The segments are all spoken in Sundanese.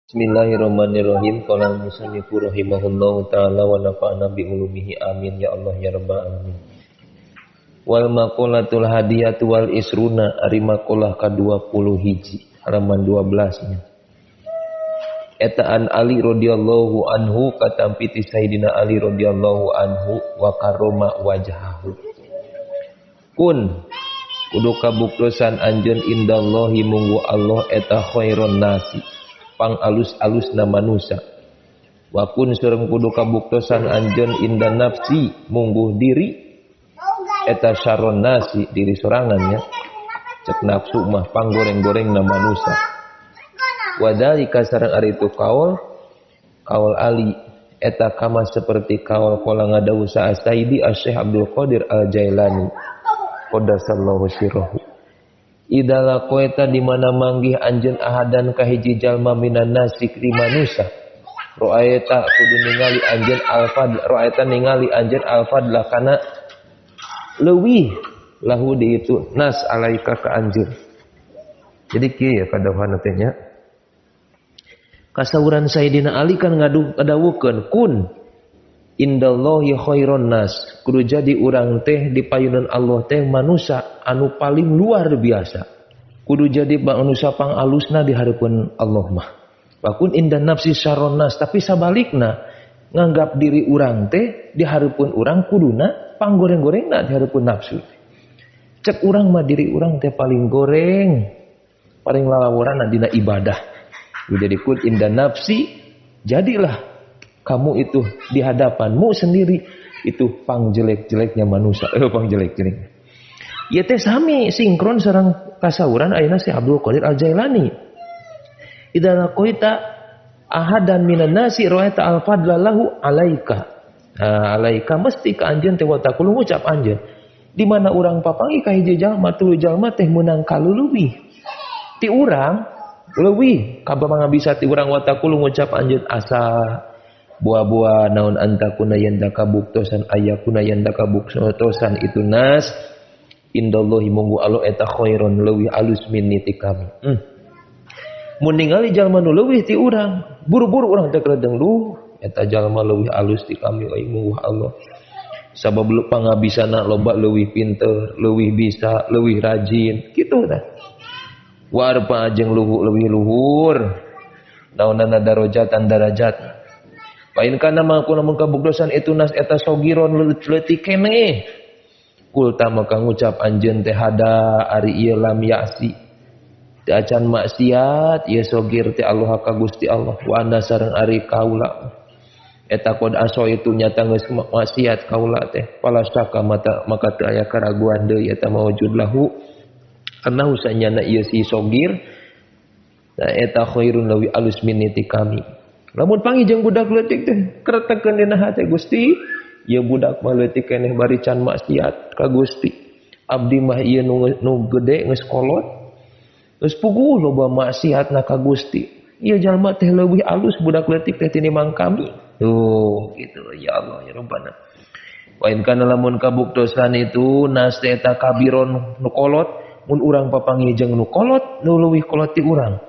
Bismillahirrahmanirrahim. Qala al-musannifu rahimahullahu ta'ala wa nafa'ana bi ulumihi, amin ya Allah ya rabbal alamin. Wal maqalatul hadiyatu wal isruna, ari maqalah ka-21 halaman 12 nya. Eta an Ali radhiyallahu anhu, katampi ti Sayyidina Ali radhiyallahu anhu wa karoma wajhahu. Kun kudu kabuktosan anjeun indallahi munggu Allah eta khairon nasi, pang alus-alusna manusia. Wa kun sareng kudu kabuktosan anjeun inda nafsi mungguh diri eta syarron nasi, diri sorangannya. Cek nafsu mah panggoreng-gorengna manusia. Wadalika sareng ari itu kaul kaul Ali eta kama seperti kaul qala ngadawuh sa Sayyidi Asy-Syaikh Abdul Qadir Al-Jailani qaddasallahu sirrahu. Idza laqaita di mana manggih anjeun ahadan ka hiji jalma minan nasi ti manusia, ra'aita kudu ningali anjeun al-fadl, ra'aita ningali anjeun al-fadla kana leuwih lahu di itu nas alaika ka anjeun. Jadi kieu ya kadawuhan teh nya. Kasauran Sayyidina Ali kan ngadawukeun kun indallahi khairon nas, kudu jadi urang teh di payunan Allah teh manusia anu paling luar biasa, kudu jadi manusia pang alusna di hareupeun Allah mah. Wakun inda nafsi syarron nas, tapi sabalikna nganggap diri urang teh di hareupeun urang kuduna panggoreng-gorengna di hareupeun nafsu. Cek urang mah diri urang teh paling goreng, paling lalaworan dina ibadah. Jadi kun inda nafsi, jadilah kamu itu di hadapanmu sendiri itu pang jelek-jeleknya manusia, pang jelek-jeleknya. Ya teh sami sinkron sareng kasauran ayeuna si Abdul Qadir Al-Jailani. Idza laqaita ahadan minan nasi ra'aita al-fadla lahu alaika. Nah, alaika mesti ka anjeun teh wa taqulu ngucap anjeun. Di mana urang papanggih ka hiji jalma tuluy jalma teh meunang kaluluwih. Ti urang leuwih kabeh bisa ti urang wa taqulu ngucap anjeun asa buah-buah naon antakuna yen kabuktosan ayakuna yen kabuktosan itu nas indallahi munggu Allah eta khairon leuwih alus minni ti kami. Mun ningali jalma nu leuwih ti urang, buru-buru urang teh keredeng duh eta jalma leuwih alus ti kami euy munggu Allah. Sabab pangabisana loba leuwih pinter, leuwih bisa, leuwih rajin, kitu tah. Warpa jeung luhu leuwih luhur. Naonana darajatan darajat. Pain kana mangku lamun kabuktosan itu nas eta sogiron leutik keneh. Kulta maka ngucap anjeun teh hada ari ieu lam ya'si. Teu acan maksiat ieu sogir teh Allah ka Gusti Allah wa anna sareng ari kaula. Eta qad aso itu nyata geus maksiat kaula teh. Fala syaka mata maka teu aya karaguan deui eta mawujud lahu. Annahu sanyana ieu si sogir nah eta khairun lawi alus minni ti kami. Lamun panggih jeung budak leutik teh kretekeun dina hate Gusti, ieu budak mah leutik keneh bari can maksiat ka Gusti. Abdi mah ieu nu gede geus kolot, geus puguh loba maksiatna ka Gusti. Ieu jalma teh leuwih alus budak leutik teh tinimbang kami. Tuh gitu ya Allah ya Rabbana. Wa in kana lamun kabuktosan itu nas teh eta kabiron nu kolot, mun urang papanggih jeung nu kolot nu leuwih kolot ti urang.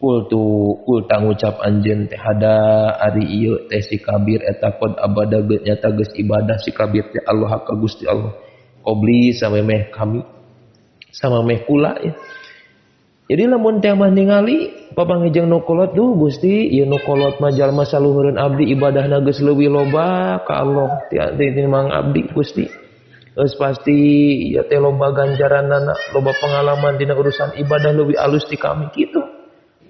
Kultu kulta ngucap anjeun teh hada ari ieu teh si kabir eta qad abada nyata geus ibadah si kabir teh Allah ka Gusti Allah. Qobli samemeh kami sama meh kula ya. Jadi lamun teh mah ningali papanggih jeung nu kolot duh Gusti ieu nu kolot mah jalma saluhureun abdi ibadahna geus leuwih loba ka Allah ti timbang abdi Gusti. Geus pasti ieu teh loba ganjaranana, loba pengalaman dina urusan ibadah leuwih alus ti kami kitu.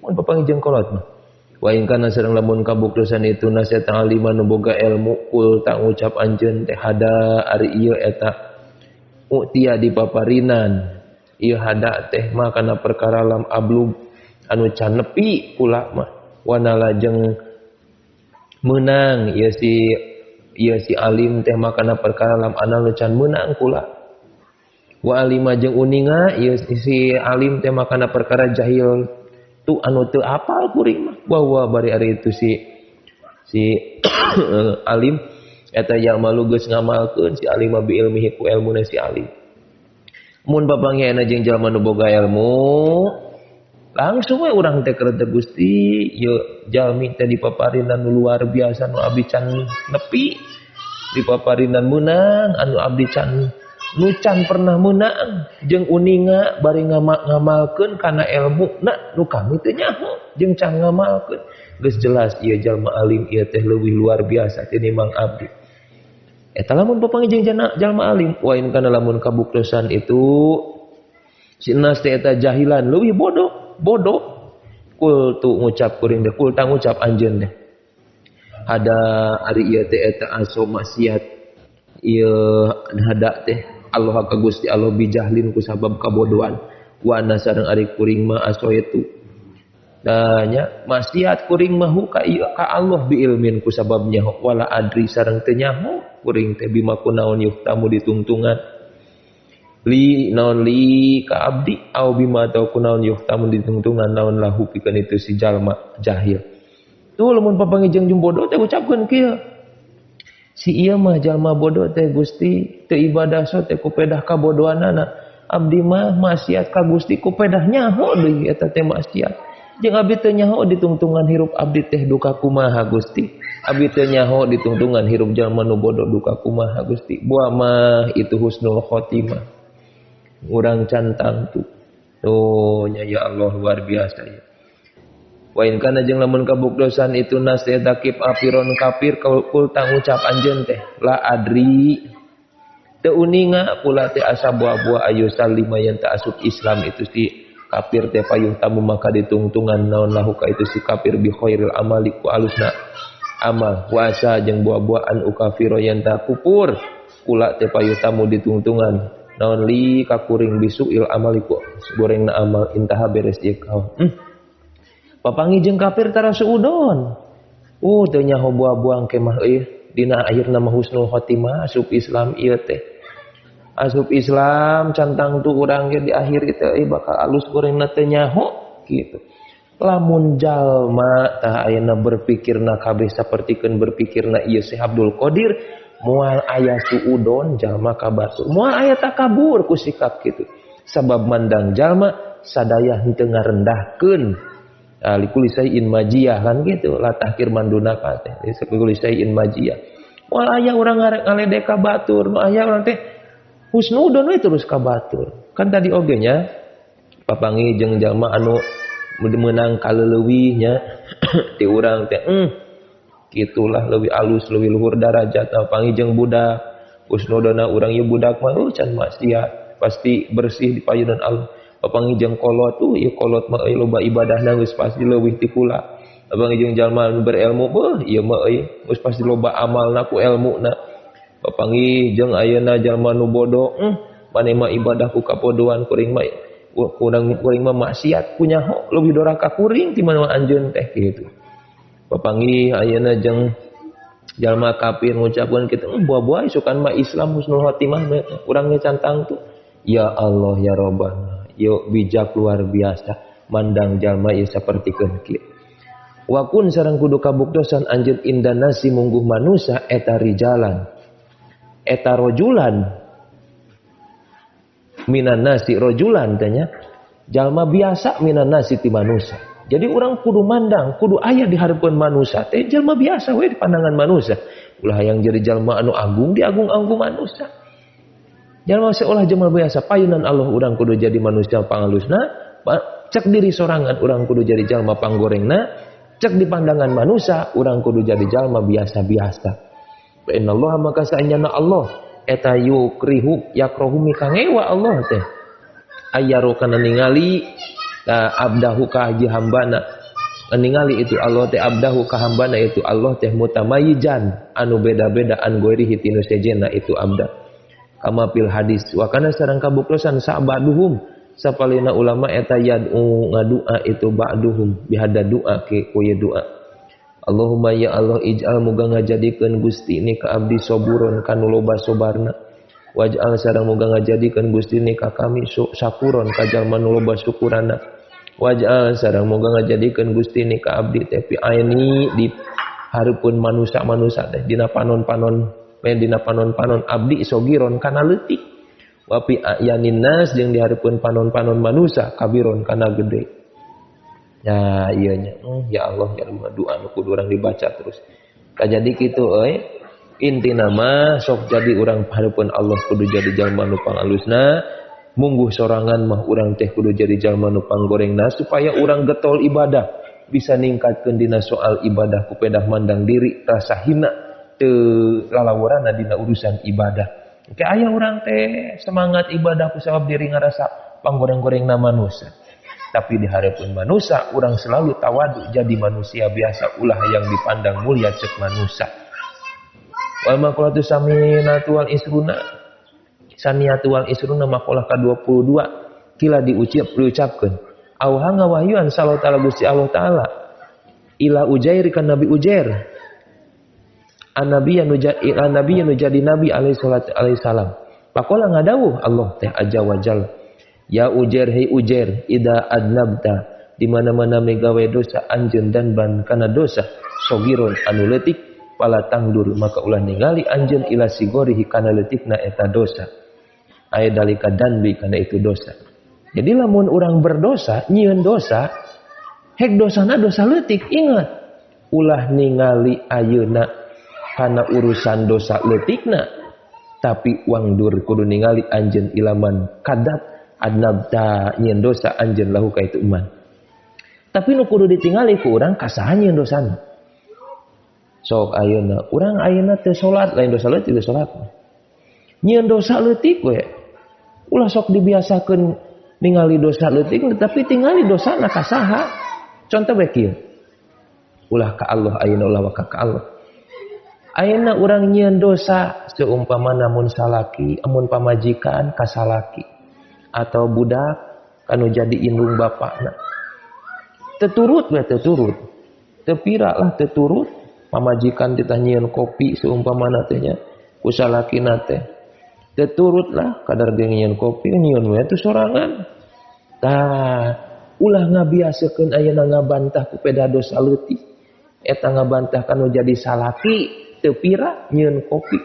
Mun papanggih jeung kolot mah. Wa in kana sareng lamun kabuktosan itu nasihat alima nu boga ilmu kul ta ngucap anjeun teh hada ari ieu eta utia dipaparinan ieu hada teh mah kana perkara lam ablug anu can nepi kula mah wana lajeng meunang ieu si alim teh mah kana perkara lam anal can meunang kula wa alima jeung uninga ieu si alim teh mah kana perkara jahil tu anu teu apal kuring mah wa wa bari ari itu si alim eta yang malu geus ngamalkeun si alim mah bi ilmihi ku elmuna si alim. Mun papanggih jeung jalma nu boga ilmu Langsung we urang teh keur teh Gusti ieu jalmi teh dipaparinan nu luar biasa nu abdi can nepi, dipaparinan meunang anu abdi can nu can pernah meunang jeung uninga bari ngamalkeun kana ilmu na nu kami teu nyaho jeung can ngamalkeun. Geus jelas ieu jalma alim ieu teh leuwih luar biasa tinimbang abdi. Eta lamun papanggih jeung jalma alim, wa in kana lamun kabuktosan itu si nas teh eta jahilan leuwih bodoh, bodoh. Kul tu ngucap kuring teh, kul ta ngucap anjeun teh. Hada ari ieu teh eta aso maksiat ieu hada teh Allah ka Gusti Allah bijahlin ku sabab kabodohan. Wa ana sareng ari kuring mah aso itu. Nya maksiat kuring mah ka ieu ka Allah bi ilmin ku sabab nyaho wala adri sareng teu nyaho kuring teh bima kunaon yuhtamu ditungtungan li naon li ka abdi au bima atau kunaon yuhtamu ditungtungan naon lahu pikeun itu si jalma jahil. Tuh lamun papanggih jeung bodoh teh ucapkeun kieu. Si ieu mah jalma bodoh teh Gusti teu ibadah so teh ku pedah kabodohanana. Abdi mah maksiat ka Gusti ku pedah nyaho deui eta teh maksiat. Jeung abdi teu nyaho ditungtungan hirup abdi teh duka kumaha Gusti. Abdi teu nyaho ditungtungan hirup jalma nu bodoh duka kumaha Gusti. Buah mah itu husnul khotimah. Urang can tangtu. Tuh nya ya Allah luar biasa ya. Wa in kana jeung lamun kabuktosan itu nas teh takib apiron kafir kul tangucap anjeun teh la adri teu uninga pula teh asa buah-buah ayu salima yang tak asup Islam itu si kafir teh payuh tamu maka ditungtungan naon lahu ka itu si kafir bi khairil amali ku alusna amal wasa jeung buah-buahan ukafiro yang tak kupur kula teh payuh tamu ditungtungan naon li kakuring bisuil amali ku gorengna amal intaha beres ieu kau. Papangi jeung kafir tara suudon. Teu nyaho buah-buang kemah euy dina akhirna mah husnul khotimah asup Islam ieu teh. Asup Islam cantang tu urang ge di akhir itu euy bakal alus gorengna teu nyaho kitu. Lamun jalma tah ayeuna berpikirna kabeh sapertikeun berpikirna ieu Syekh Abdul Qadir moal aya suudon jalma ka batur. Moal aya takabur ku sikap kitu. Sabab mandang jalma sadaya henteu ngarendahkeun. Likuli sayin majiyah kan gitu la tahkir mandunaka teh likuli sayin majiyah. Moal aya urang ngaledek ka batur, nu aya urang teh husnudon we terus ka batur. Kan tadi oge nya papangi jeung jalma anu meunang kaleuwih nya ti urang teh kitulah leuwih alus leuwih luhur darajat. Papangi jeung budak husnudonna urang ieu budak mah can maksiat pasti bersih di payunan Allah. Papangi jeung kolot tuh ieu kolot mah euy loba ibadahna geus pasti leuwih ti kula. Papangi jeung jalma anu berilmu beuh ieu mah euy geus pasti loba amalna ku elmuna. Papangi jeung ayeuna jalma nu bodoh maneh mah ibadah ku kapodoan kuring mah kurang kuring mah maksiat ku nyaho leuwih doraka kuring ti mana anjeun teh kitu. Papangi ayeuna jeung jalma kafir ngucapkeun kitu buah-buah isukan mah Islam husnul khotimah urang ge can tangtu. Ya Allah ya Rabbana yo bijak luar biasa mandang jalma ieu sapertikeun kieu. Wa kun sareng kudu kabuktosan anjeun inda nasi mungguh manusa eta rijalan eta rojulan minan nasi rojulan tanya jalma biasa minan nasi ti manusa. Jadi urang kudu mandang kudu aya di hareupeun manusa teh jalma biasa we di pandangan manusa. Ulah hayang jadi jalma anu agung di agung-agung manusa. Jalma seolah jalma biasa payunan Allah urang kudu jadi manusia pangalusna, cek diri sorangan urang kudu jadi jalma panggorengna, cek di pandangan manusia urang kudu jadi jalma biasa-biasa. Fa innallaha maka saenyana Allah eta yukrihu yakrohu mikangewa Allah teh ayaru kana ningali abdahu ka haji hambana ningali itu Allah teh abdahu ka hambana itu Allah teh mutamayyijan anu beda-beda an goirihi tinu sejenna itu abda. Kama fil hadis wa kana sareng kabuktosan sa'baduhum sapalina ulama eta yad'u ngadua itu ba'duhum bihada doa ke ku doa. Allahumma ya Allah ij'al muga ngajadikeun Gusti ni ka abdi saburon kanu loba sobarna waj'al sareng muga ngajadikeun Gusti ni ka kami sakuron ka jalma nu loba syukurana waj'al sareng muga ngajadikeun Gusti ni ka abdi teh fi aini di hareupeun manusa-manusa teh dina panon-panon dina panon-panon abdi sogiron kana leutik wa fi ayanin nas jeung di hareupeun panon-panon manusa kabiron kana gede. Nah ieu nya ya Allah ya Allah doa nu kudu urang dibaca terus. Ka jadi kitu euy. Intina mah sok jadi urang hareupeun Allah kudu jadi jalma nu pangalusna, mungguh sorangan mah urang teh kudu jadi jalma nu panggorengna supaya urang getol ibadah, bisa ningkatkeun dina soal ibadah ku pedah mandang diri rasa hina teu lalawarana dina urusan ibadah. Ke aya urang teh semangat ibadah ku sabab diri ngarasa panggoreng-gorengna manusia. Tapi di hareupeun manusia urang selalu tawadu jadi manusia biasa ulah yang dipandang mulia cek manusia. Wal maqalatu saminatu wal isruna saniyatu wal isruna maqalah ka-22 kila diucapkeun auha ngawahyuan sallallahu ta'ala Gusti Allah ta'ala ila Ujair kan Nabi Ujair an-nabi anu jadi nabi alaihi salatu alaihi salam pakola ngadawuh Allah teh aja wajal ya Ujair hei Ujair ida adnabta di mana-mana megawe dosa anjeun dan ban kana dosa sogiron anu leutik pala tangdur maka ulah ningali anjeun ila sigorihi kana leutikna eta dosa aya dalika danbi kana itu dosa. Jadi lamun urang berdosa nyieun dosa hek dosana dosa leutik ingat ulah ningali ayeuna kana urusan dosa leutikna tapi wangdur kudu ningali anjeun ilaman kadat adnabta nyieun dosa anjeun lahu ka itu iman. Tapi nu kudu ditingali ku urang kasaha nyieun dosana. Sok ayeuna urang ayeuna teu salat lain dosa leutik teu salat. Nyieun dosa leutik we. Ulah sok dibiasakeun ningali dosa leutik tapi tingali dosana ka saha. Contoh we kieu. Ulah ka Allah ayeuna ulah waka ka Allah. Ayeuna urang nyieun dosa seumpamana mun salaki, amun pamajikan ka salaki atau budak kanu jadi indung bapakna. Teu turut we teu turut. Teu pira lah teu turut. Pamajikan ditanyieun kopi seumpamana teh nya ku salakina teh teu turut lah kadar ge nyieun kopi nyieun we teh sorangan. Tah ulah ngabiasakeun ayeuna ngabantah ku peda dosa leutik eta ngabantah kanu jadi salaki teu pira nyieun kopi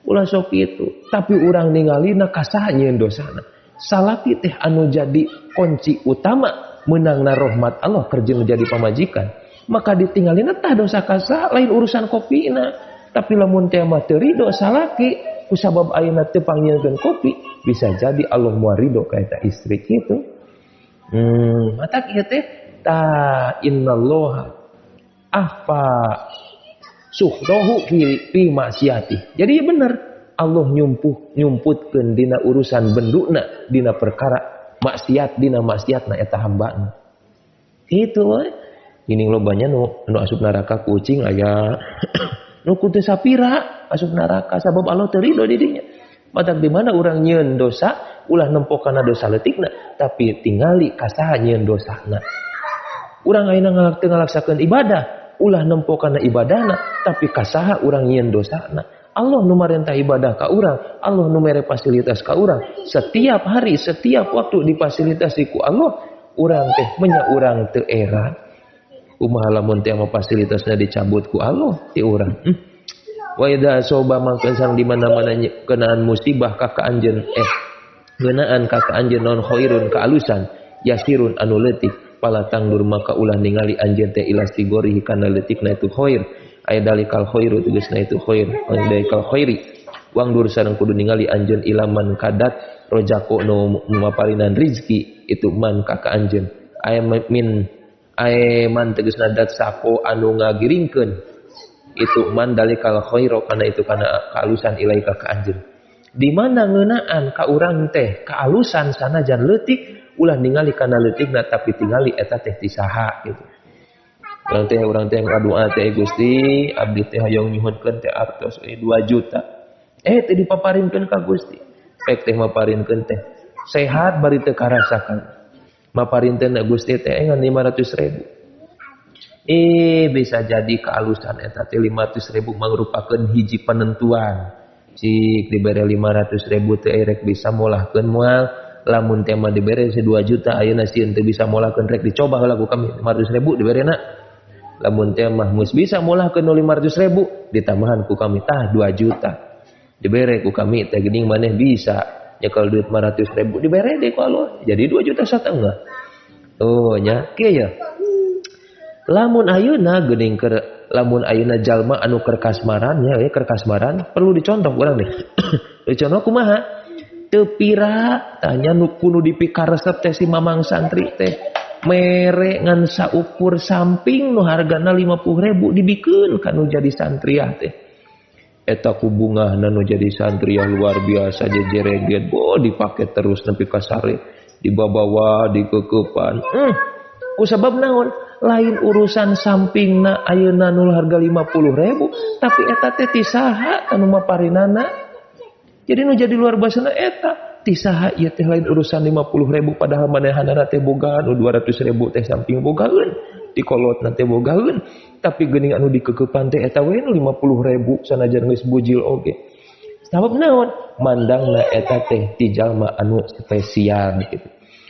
ulah sok kitu tapi urang ningalina ka saha nyieun dosana. Salaki teh anu jadi kunci utama meunangna rahmat Allah kerja jadi pamajikan. Maka ditinggalin tah dosa kasa lain urusan kopina tapi lamun teh mah teu ridho salaki kusabab ayeuna teu pangnyieunkeun kopi bisa jadi Allah moal ridho ka eta istri kitu. Mata kieu teh ta innallaha ahfa suhdahu fi maksiati. Jadi bener Allah nyumputkeun dina urusan benduna dina perkara maksiat dina maksiatna eta hambana. Kitu we. Gini lobanya nu asup neraka kucing aya nu kutu sapira asup neraka sabab Allah teu ridho di dinya. Matak di mana urang nyieun dosa ulah nempo kana dosa leutikna tapi tingali ka saha nyieun dosana. Urang ayeuna teu ngalaksakeun ibadah ulah nempo kana ibadahna tapi ka saha urang nyieun dosana. Allah nu marentah ibadah ka urang, Allah nu mere fasilitas ka urang. Setiap hari, setiap waktu difasilitasi ku Allah, urang teh menya urang teu era. Kumaha lamun teh mah fasilitasna dicabut ku Allah ti urang. Wa idza soba mangkeun sang di mana-mana kenaan musibah ka ka anjeun ngeunaan ka ka anjeun non khairun kaalusan yasirun anu leutik pala tangdur maka ulah ningali anjeun teh ila sigorihi kana leutikna itu khair aya dalikal khairu tegasna itu khair dalikal khairi wangdur sareng kudu ningali anjeun ilaman kadat rojako nu maparinan rizki itu man ka ka anjeun aya min ae man tegasna dat sako anu ngagiringkeun itu man dalikal khairo kana itu kana kaalusan ilaika ka anjeun. Di mana ngeunaan ka urang teh kaalusan sanajan leutik ulah ningali kana leutikna tapi tingali eta teh ti saha gitu. Urang teh ngadoa teh Gusti abdi teh hoyong nyuhunkeun teh artos 2 juta. Teh dipaparinkeun ka Gusti. Pek teh maparinkeun teh sehat bari teu karasakan. Maparinten Gusti teh ngan 500.000. Bisa jadi kealusan eta teh 500.000 mangrupakeun hiji penentuan. Cik dibere 500.000 teh rek bisa molahkeun moal, lamun teh mah dibere 2 juta ayeuna sieun teu bisa molahkeun rek dicoba heula ku kami 500.000 diberena. Lamun teh mah geus bisa molahkeun 500.000 ditambahan ku kami tah 2 juta. Dibere ku kami teh geuning maneh bisa nyekel duit 500.000 dibere deui ku Allah jadi 2,5 juta. Oh nya kieu ya. Lamun ayeuna geuning keur lamun ayeuna jalma anu keur kasmaran nya we keur kasmaran perlu dicontoh urang deh. Dicontoh kumaha? Teu pira tanya nu kudu dipikaresep teh si mamang santri teh. Mere ngan saukur samping nu hargana 50.000 dibikeun ka nu jadi santriah teh. Eta ku bungahna nu jadi santriah luar biasa jejereget bo dipake terus nepi ka sare dibabawa dikekepan. Ku sabab naon? Lain urusan sampingna ayeuna nu harga 50.000 tapi eta teh ti saha anu maparinana. Jadi nu jadi luar biasana eta ti saha ieu teh lain urusan 50.000 padahal manehanana teh bogaan nu 200.000 teh samping bogaeun dikolotna teh bogaeun tapi geuning anu dikekepan teh eta we nu 50.000 sanajan geus bujil oge. Sabab naon? Mandangna eta teh ti jalma anu spesial gitu.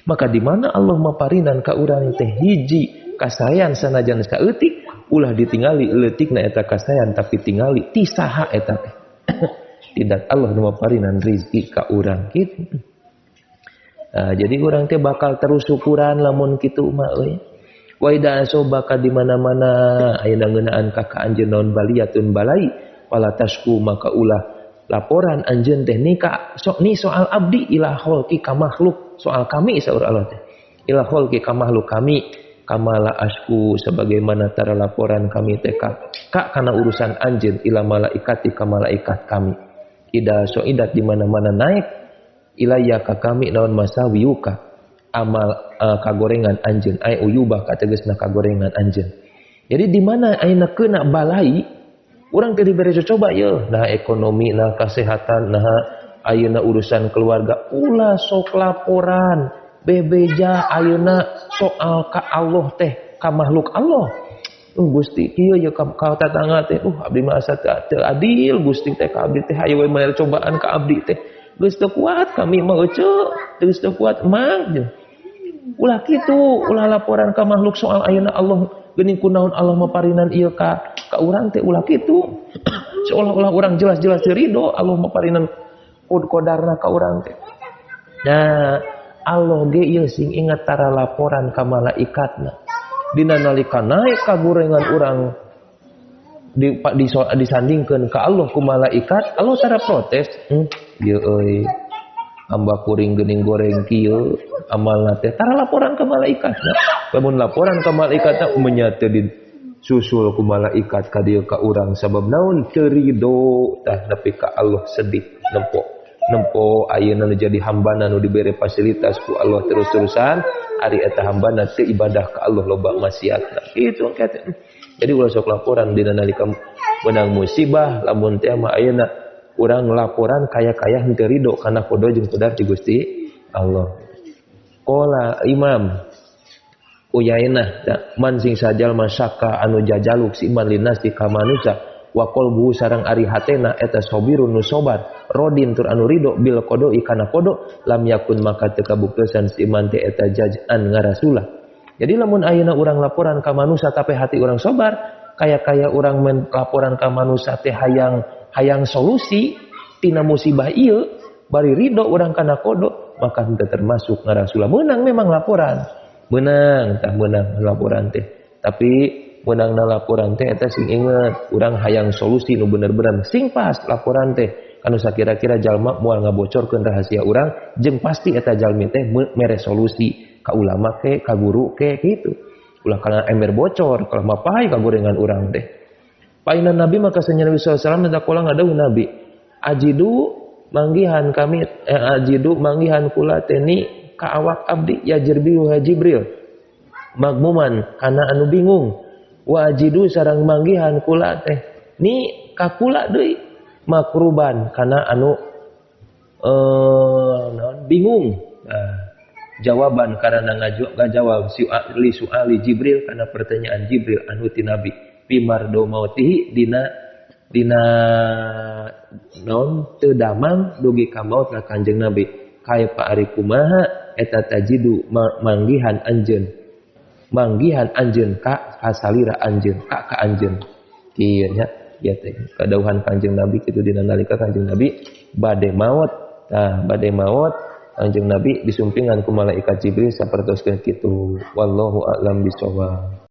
Maka di mana Allah maparinan ka urang teh hiji kasayan sanajan saeutik ulah ditingali leutikna eta kasayan tapi tingali ti saha eta teh. Tidak Allah nu maparinan rizki ka urang kitu. Nah, jadi urang teh bakal terus syukuran lamun kitu mah euy. Wa idza asobaka di mana-mana ayeuna ngeunaan ka ka anjeun naon baliyatun balai wala tasku maka ulah laporan anjeun teh ni ka sok ni soal abdi ila khalqi ka makhluk soal kami saur Allah teh ila khalqi ka makhluk kami kamala asku sebagaimana tara laporan kami teh ka kana urusan anjeun ila malaikati ka malaikat kami ida soidat di mana-mana naik ilaya ka kami naon masawiuka amal kagorengan anjeun ay uyubah kategesna kagorengan anjeun. Jadi di mana ayeuna keuna balai urang teh dibere coba yeuh nah ekonomi nah kesehatan nah ayeuna urusan keluarga ulah sok laporan bebeja ayeuna soal ka Allah teh ka makhluk Allah. Gusti kieu ye ka tatangga teh abdi mah asa teu adil Gusti teh ka abdi teh hayu we mere cobaan ka abdi teh geus teu kuat kami mah euceu geus teu kuat mang. Ulah kitu ulah laporan ka makhluk soal ayeuna Allah geuning kunaon Allah maparinan ieu ka urang teh ulah kitu. Seolah-olah urang jelas-jelas ridho Allah maparinan kodarna ka urang teh. Nah Allah ge ieu sing ingat tara laporan ka malaikatna. Dina nalika naik kagorengan urang disandingkeun ka Allah ku malaikat, Allah tara protes. Ieu euy hamba kuring geuning goreng kieu amalna teh tara laporan ka malaikatna. Lamun laporan ka malaikatna menyate disusul ku malaikat ka dieu ka urang sabab naon teu ridho tah nepi ka Allah sedih nempo. Nempo ayeuna nu jadi hambana nu dibere fasilitas ku Allah terus-terusan ari eta hambana teu ibadah ka Allah loba maksiatna kitu engke. Jadi ulah sok laporan dina nalika menang musibah lamun teh mah ayeuna urang laporan kaya-kaya henteu ridho kana kodo jeung qadar ti Gusti Allah. Qala Imam Uyainah man sing sajal masaka anu jajaluk si iman linasi ka manusia wa qalbu sarang ari hatena eta sabirun nu sabar rodin tur anu ridho bil qada'i kana qada lam yakun maka teu kabuktosan si iman teh eta jaj'an ngarasulah. Jadi lamun ayeuna urang laporan ka manusia tapi hati urang sabar kaya-kaya urang laporan ka manusia teh hayang solusi tina musibah ieu bari ridho urang kana qada maka henteu termasuk ngarasulah. Meunang memang laporan meunang tah meunang laporan teh tapi meunangna laporan teh eta sing inget urang hayang solusi nu bener-bener sing pas laporan teh anu sakira-kira jalma moal ngabocorkeun rahasia urang jeung pasti eta jalmi teh mere solusi ka ulama ke ka guru ke kitu ulah kana ember bocor kalau mapay kagorengan urang teh. Paina Nabi maka sanya Nabi sallallahu alaihi wasallam eta kula ngadeuh Nabi ajidu manggihan kami ajidu manggihan kula teh ni ka awak abdi ya jirbihu Jibril magmuman kana anu bingung wajidu sarang manggihan kula teh ni kakula deui makruban kana anu naon bingung. Nah, jawaban karena ngajawab li suali Jibril kana pertanyaan Jibril anu ti Nabi pimardo mautihi dina dina naon teu damang dugi ka maut ka Kanjeng Nabi kaya ari kumaha eta tajidu manggihan anjeun ka kasalira anjeun ka anjeun kieu nya ieu teh kadauhan Kanjeng Nabi kitu dina nalika Kanjeng Nabi bade maot. Tah bade maot Kanjeng Nabi disumpingan ku malaikat Jibril sapertoskeun kitu. Wallahu a'lam bishawab.